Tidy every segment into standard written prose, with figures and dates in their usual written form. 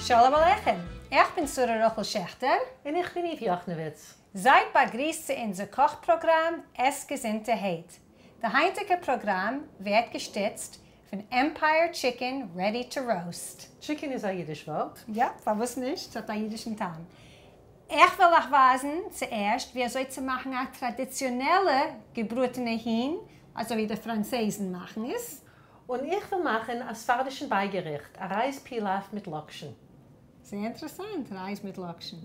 שלום עליכם! איך בין שרה רחל שעכטער. און איך בין איוו יאכנעוויץ. זייט באגריסט צו אונזער קאך פראגראם עס געזונטערהייט. די היינטיגע פראגראם ווערט געשטיצט פון Empire Chicken Ready to Roast. Chicken איז א אידיש ווארט? יא, פארוואס נישט? ס'האט א אידישן טעם. איך וועל אייך ווייזן צוערשט ווי אזוי צו מאכן א טראדיציאנעלע געבראטענע הון, אזוי ווי די פראנצויזן מאכן עס. און איך וועל מאכן א ספרדישן בייגעריכט, א רייז פילאף מיט לאקשן. זייער אינטערעסאנט, רייז מיט לאקשן.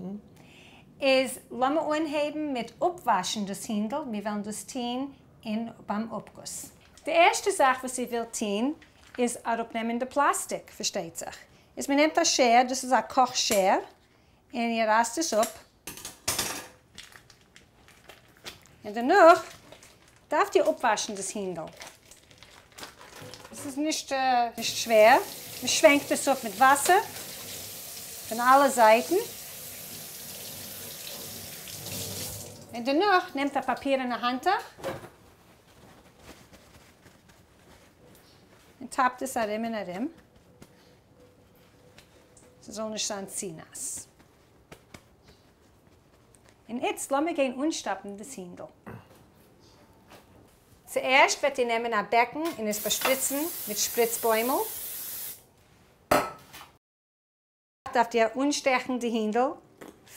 איז לאמיר אנהייבן מיט אפוואשן דאס הינדל, מיר וועלן דאס טון אין ביים אפגוס. די ערשטע זאך וואס איר ווילט טון איז אראפנעמען די פלאסטיק, פארשטייט זיך. איז מען נעמט א שער, דאס איז א קאך שער, און איר רייסט עס אפ, און דערנאך דארפט איר אפוואשן דאס הינדל. עס איז נישט נישט שווער, מען שווענקט עס אפ מיט וואסער פון אלע זייטן, און דערנאך נעמט א פאפירענע האנטוך און טאפט עס ארום און ארום. ס'זאל נישט זיין צו נאס. און איצט לאמיר גיין אנשטאפן דאס הינדל. צוערשט וועט איר נעמען א בעקן און עס באשפריצן מיט שפריץ בוימל. דארפט איר אנשטעכן די הינדל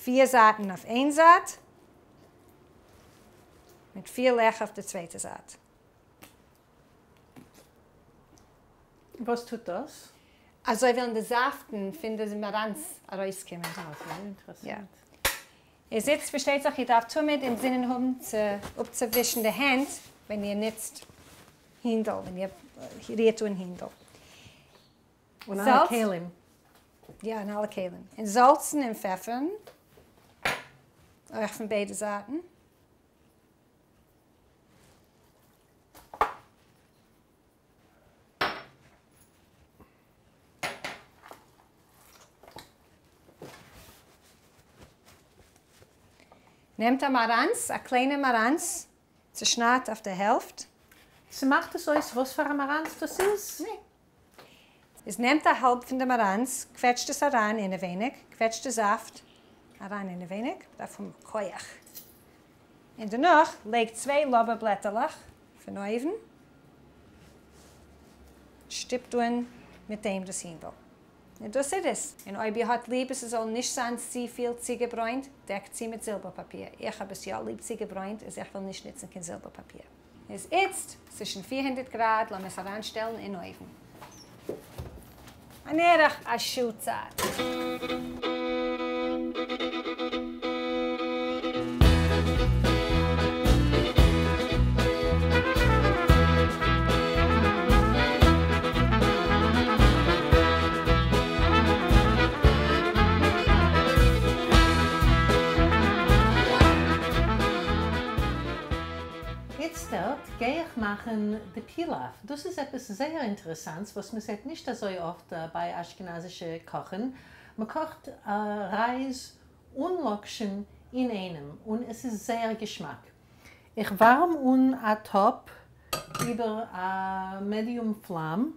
פיר זייטן אויף איין זייט, מיט פיר לעכער אויף די צווייטע זייט. וואס טוט דאס? אזוי וועלן די זאפטן פון די מאראנץ ארויסקומען. אה, זייער אינטערעסאנט. איז איצט פארשטייט זיך איר דארפט תמיד אינזינען האבן צו אפצואווישן די הענט ווען איר נוצט הינדל, ווען איר רירט אן הינדל. און אלע כלים. יא, און אלע כלים. און זאלצן און פעפערן, אויך פון ביידע זייטן. נעמט א מאראנץ, א קליינע מאראנץ, צעשניידט אויף די העלפט. ס'מאכט עס אויס וואס פאר א מאראנץ דאס איז? ניין. איז נעמט א האלב פון די מאראנץ, קוועטשט עס אריין אינעווייניג, קוועטשט די זאפט אריין אינעווייניג, מ'דארף האבן כח. און דערנאך לייגט צוויי לאווער בלעטעלעך פון אויבן, שטופט אן מיט דעם דאס הינדל. און דאס איז עס. און אויב איר האט ליב עס זאל נישט זיין צופיל צוגעברוינט, דעקט צו מיט זילבער פאפיר. איך האב עס יא ליב צוגעברוינט, איז איך וועל נישט נוצן קיין זילבער פאפיר. איז איצט צווישן 400 גראד, לאמיר עס אריינשטעלן אין אויוון. אן ערך א שעה צייט. איצטערט גיי איך מאכן די פילאף, דאס איז עפעס זייער אינטערעסאנטס וואס מען זעט נישט אזוי אפט ביי אשכנזישע קאכן, מען קאכט רייז און לאקשן אינאיינעם און עס איז זייער געשמאק. איך ווארעם אן א טאפ איבער א medium פלאם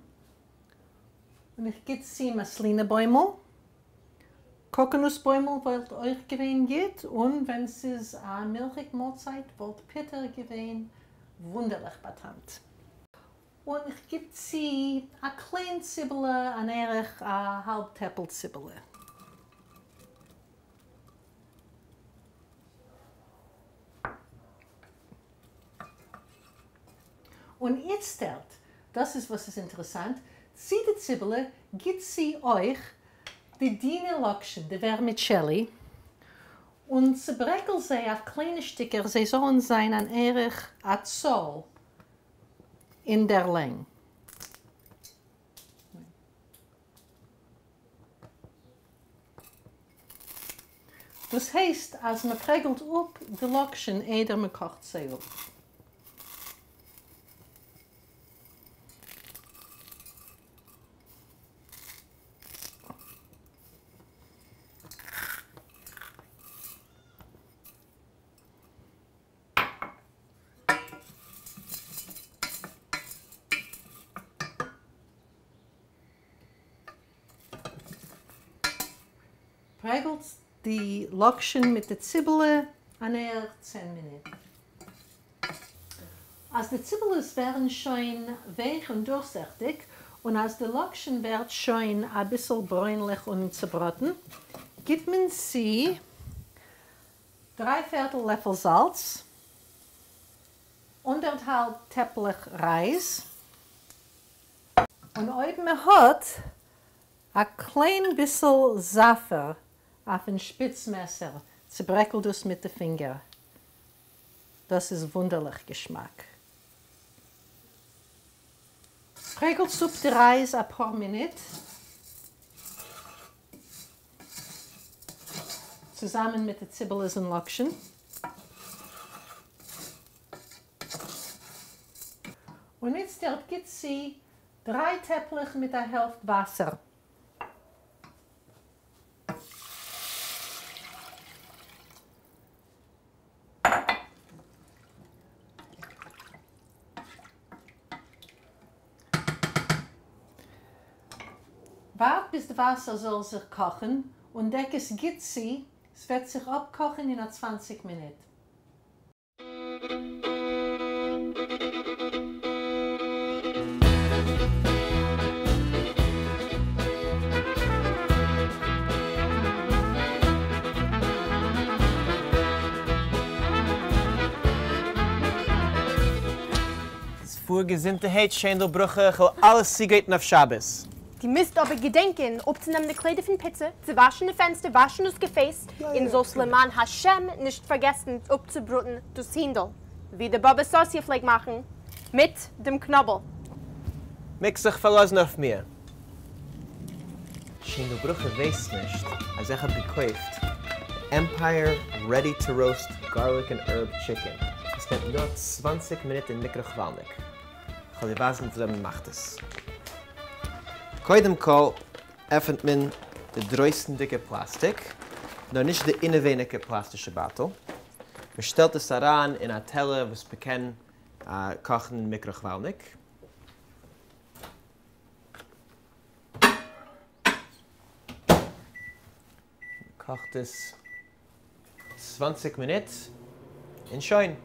און איך גיב צו מאסלינע בוימל, קאקאנוס בוימל וואלט אויך געווען גוט, און ווען ס'איז א מילכיג מאלצייט וואלט פוטער געווען וואונדערליך באטעמט. און איך גיב צו א קליין ציבעלע, אן ערך א האלב טעפל ציבעלע. און איצטערט, דאס איז וואס איז אינטערעסאנט, צו די ציבעלע גיט צו אויך די דינע לאקשן, די vermicelli, און צעברעקל זיי אויף קליינע שטיקער זיי זאלן זיין אן ערך א צאל אין דער לענג. דאס הייסט אז מען פרעגלט אפ די לאקשן איידער מען קאכט זיי אפ. פרעגלט די לאקשן מיט די ציבעלע אן ערך צען מינוט. אז די ציבעלעס ווערן שוין ווייך און דורכזיכטיג, און אז די לאקשן ווערט שוין אביסל ברוינליך און צובראטן, גיט מען צו דריי פערטל לעפל זאלץ, אנדערטהאלב טעפלעך רייז, און אויב מען האט א קליין ביסל זאפער אויפן שפיץ מעסער, צוברעקלט דאס מיט די פינגער. דאס איז וואונדערליך געשמאק. פרעגלט אפ די רייז אפאר מינוט צוזאמען מיט די ציבעלעס און לאקשן. און איצטערט גיט צו דריי טעפלעך מיט א העלפט וואסער. ווארט ביז די וואסער זאל זיך קאכן און דעק עס גוט צו, ס'וועט זיך אפקאכן אין א צוואנציג מינוט. פאר געזונטערהייט שיינדל ברכה, כ'וועל אלעס צוגרייטן אויף שבת. דו מוזט אבער געדענקען אפצונעמען די קליידער פון פיצא, צו וואשן די פענסטער, וואשן דאס געפעס, און זאלסט למען השם נישט פארגעסן אפצובראטן דאס הינדל, ווי די באבע סאסיע פלעגט מאכן מיט דעם קנאבל. מעגסט זיך פארלאזן אויף מיר. שיינדל ברכה ווייסט נישט אז איך האב געקויפט Empire Ready to Roast Garlic and Herb Chicken, עס נעמט נאר צוואנציג מינוט אין מיקראכוואלניק. כ'וועל דיר ווייזן וויאזוי מען מאכט עס. קודם כל עפענט מען די דרויסנדיגע פלאסטיק, נאר נישט די אינעווייניגע פלאסטישע בייטל. מען שטעלט עס אריין אין א טעלער וואס מען קען קאכן אין מיקראכוואלניק. קאכט עס צוואנציג מינוט און שוין.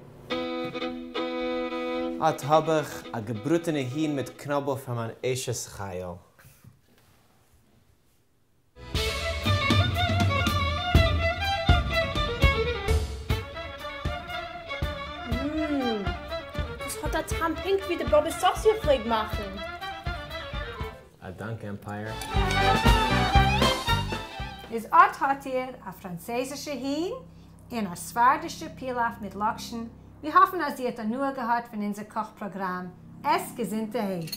אט האב איך א געבראטענע הון מיט קנאבל פאר מיין אשת חיל. מ, דאס האט א טעם פונקט ווי די באבע סאסיע פלעג מאכן. א דאנק Empire. איז אט האט איר א פראנצעזישע הון און א ספרדישע פילאף מיט לאקשן, מיר האפן אז איר האט הנאה געהאט פון אונזער קאך פראגראם, עסט געזונטערהייט.